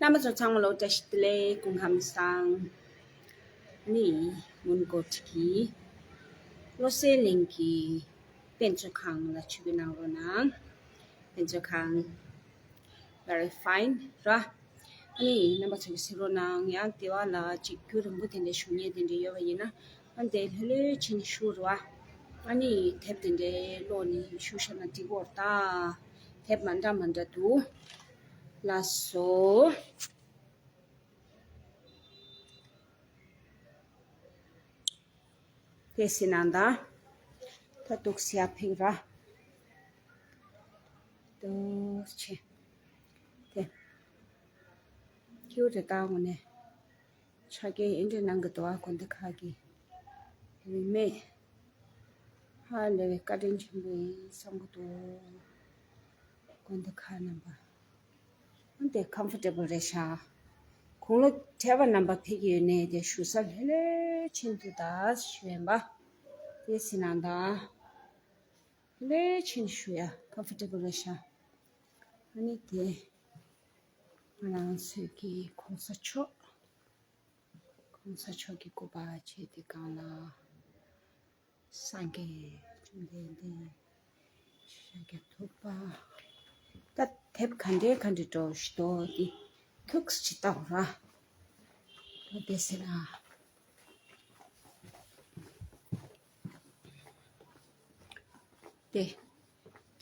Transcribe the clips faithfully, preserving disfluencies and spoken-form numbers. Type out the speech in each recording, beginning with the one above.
རྣམ་པ་ཚོ་ཚང་མ་ལོ་བཀྲ་ཤིས་བདེ་ལེགས། སྐུ་ཁམས་བཟང་། ནི་མོན་གྷོ་གི་བློ་གསལ་གླིང་གི་དཔེ་མཛོད་ཁང་ལ་ཆིབས་བསྒྱུར་གནང་རོགས་གནང་། དཔེ་མཛོད་ཁང་very fine ར། ཨ་ནི་རྣམ་པ་ཚོ་གི་གཟིགས་རོགས་གནང་། ཡང་དེ་བ་ལ་ཅིག་རྒྱུན་རིང་པོ་དེ་འདྲའི་ཞུ་མཁན་དེ་འདྲ་ཡོད་པ་ཡིན་ན། ཨ་ནི་དེ་ལྷོད་ལྷོད་བྱས་ནས་ཞུ་རོགས། ཨ་ནི་དེབ་དེ་འདྲའི་ཀློག་ནས་ཞུ་བཞག་ན་འགྲིག་གི་རེད་ད། དེབ་མ་འདྲ་མ་འདྲ་འདུག་ལགས་སོ། དེ་ཟིན་ན་ད། ད་འདུག་སེ་ཡར་ཕེབས་ར། འདུག་སེ། དེ། ཁྱེའུ་རེ་ད་འོ་ནས། ཆ་རྐྱེན་ཨེ་འདྲ་གནང་གི་འདུག་ཨ། དགོན་སྡེ་ཁག་གི་རིན་མེད་ཧ་ལས་པའི་བཀའ་དྲིན་ཆེན་པོ་ཡིན་བསམ་གི་འདུག་དགོན་སྡེ་ཁག་རྣམ་པ། འོན་ཏེ་ཀམ་ཕོར་ཊེ་བལ་རེད་ཤག་དགུང་ལོ་བགྲེས་པ་རྣམ་པ་ཕེབས་ཀྱི་ཡོད་ནའི་དེ་བཞུགས་ས་ལྷོད་ལྷོད་བྱས་འདུག་ད་ཞུ་ཡིན་པ། དེ་ཟིན་ན་ད། ལྷོད་ལྷོད་བྱས་ནས་བཞུགས་ཡ་ཀམ་ཕོར་ཊེ་བལ་རེད་ཤག་ཨ་ནི་དེ་ང་རང་ཚོའི་གི་གོང་ས་མཆོག་གོང་ས་མཆོག་གི་སྐུ་པར་བྱས་ཏེ་སྒང་ལ། སངས་རྒྱས་བཅོམ་ལྡན་འདས་ཤཱཀྱ་ཐུབ་པ། ད་དེབ་ག་འདྲའི་ག་འདྲའི་འགྲོ་ཞིག་འདུག་དེ་ཐུགས་ཅིག་ལྟ་བ་ར། ད་དེ་ཟེར་ན། དེ།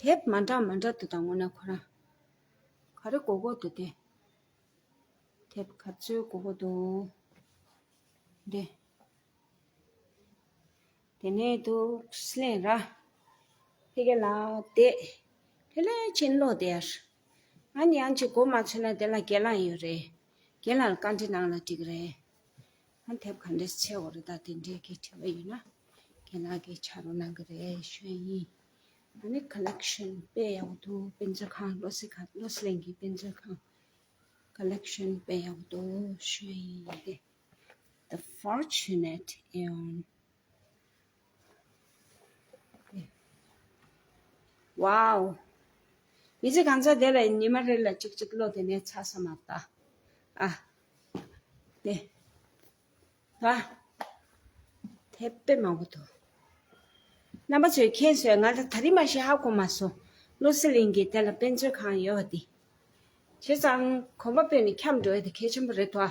དེབ་མ་འདྲ་མ་འདྲ་འདུག་ད་དངོས་གནས་ཁོ་རང་། ག་རེ་དགོས་དགོས་འདུག་དེ། དེབ་ག་ཚོད་དགོས་དགོས་འདུག་འདི། དེ་ནས་འདུག་སེ་ལེན་ར། ཕ་གི་ལ་བསྡད། དེ་ལས་ཕྱིན་ལོག་བསྡད་ཡར། ཨ་ནི་ཡང་ཅིག་མགོ་མ་ཚོས་ན་དེ་ལ་སྒེར་ལངས་ཡོད་རེད། སྒེར་ལངས་ལ་བཀའ་འདྲི་གནང་ན་འགྲིག་རེད། ཨ་དེབ་ག་འདྲས་ཆེ་བོ་རེད་ད། དེ་འདྲས་ཀྱི་དྲི་བ་ཡོད་ན། སྒེར་ལངས་ཀྱིས་ཆ་རོགས་གནང་གི་རེད་ཞུ་ཡ་ཡིན། ཨ་ནི་ཀ་ལེག་ཤན་དཔེ་ཡག་པོ་འདུག་དཔེ་མཛོད་ཁང་བློ་གསལ་ཁ་བློ་གསལ་གླིང་གི་དཔེ་མཛོད་ཁང་། ཀ་ལེག་ཤན་དཔེ་ཡག་པོ་འདུག་ཞུ་ཡ་ཡིན་ཏེ། The Fortunate Aeon། Wow། མི་ཚེ་གང་ཚ་དེ་ལ་ཉི་མ་རེ་ལ་གཅིག་གཅིག་ཀློག་དེ་ནས་ཚར་ས་མ་རེད་ད། ཨ། དེ། ཨ། དེབ་དཔེ་མང་པོ་འདུག་རྣམ་པ་ཚོས་མཁྱེན་སོང་། ང་ད་དེ་རིང་མ་གཞི་ཧ་གོ་མ་སོང་། བློ་གསལ་གླིང་གི་དེ་ལ་དཔེ་མཛོད་ཁང་ཡོད་པ་དེ། བྱས་ཙང་གོམ་པ་སྤོས་ནས་འཁྱམས་འགྲོ་ཡ་དེ་གལ་ཆེན་པོ་རེད་དོ།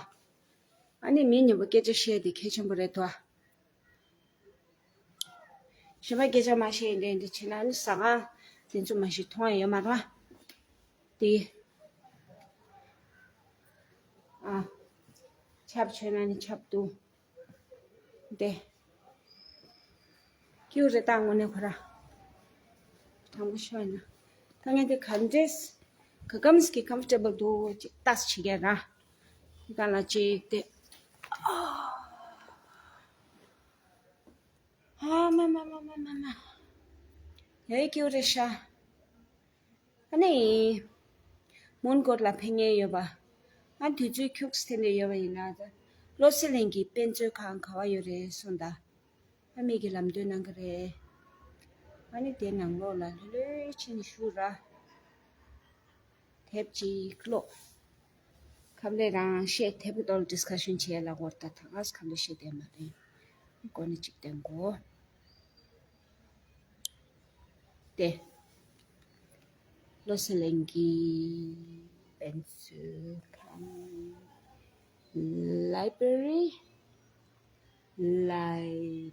ཨ་ནི་མི་མཉམ་པོ་སྐད་ཆ་བཤད་དེ་གལ་ཆེན་པོ་རེད་དོ། གཞན་པ་སྐད་ཆ་མ་བཤད་ཡིན་དེ་འདི་བྱས་ན་ནི་ཟ་ཁང་དེ་ཚོ་མ་གཞི་མཐོང་ཡ་ཡོད་མ་རེད་བ། དེ། ཨ། ཆབ་མཆོད་ན་ནི་ཆབ་འདུག་དེ། སྐྱིད་པོ་རེད་ད་དངོས་གནས་ཁོ་ར། དྲང་པོ་ཤོད་ན། ད་ངས་དེ་ག་འདྲས། ག་གམ་སི་ཀི་ཀམ་ཕོར་ཊེ་བལ་འདུག་ཅིག་ལྟ་ཅིག་བྱེད་ཀྱི་ར། དེ་ག་ལ་ཅིག་དེ། ཨ་མ་མ་མ། ཡ་ཡི་སྐྱིད་པོ་རེད་ཤག་ཨ་ནི། མོན་གྷོ་ལ་ཕེབས་མཁན་ཡོད་པ། ཨ་དུས་ཚོད་ཁྱུག་ཙམ་དེ་འདྲ་ཡོད་པ་ཡིན་ན་ད། བློ་གསལ་གླིང་གི་དཔེ་མཛོད་ཁང་ག་བ་ཡོད་རེད་གསུངས་ད། ཨ་མི་གིས་ལམ་སྟོན་གནང་གི་རེད། ཨ་ནི་དེ་ནང་ལོགས་ལ་ལྷོད་ལྷོད་བྱས་ནས་བཞུགས་ར། དེབ་ཅིག་ཀློག་ཁ་ལས་རང་བཤད། དེབ་ཀྱི་ཐོག་ལ་ཌིས་ཀ་ཤན་བྱེད་ཡ་ལ་གོ་ད་ད་ག་སེ་ཁ་ལས་བཤད་བསྡད་མ་རེད། ཨ་གོ་ནི་ཅིག་བསྟན་གོ་དེ། བློ་གསལ་གླིང་གི་དཔེ་མཛོད་ཁང་། Library། Library།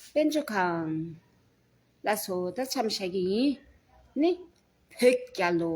དཔེ་མཛོད་ཁང་། ལགས་སོ། ད་མཚམས་བཞག་གི་ཡིན། ནི། བོད་རྒྱལ་ལོ།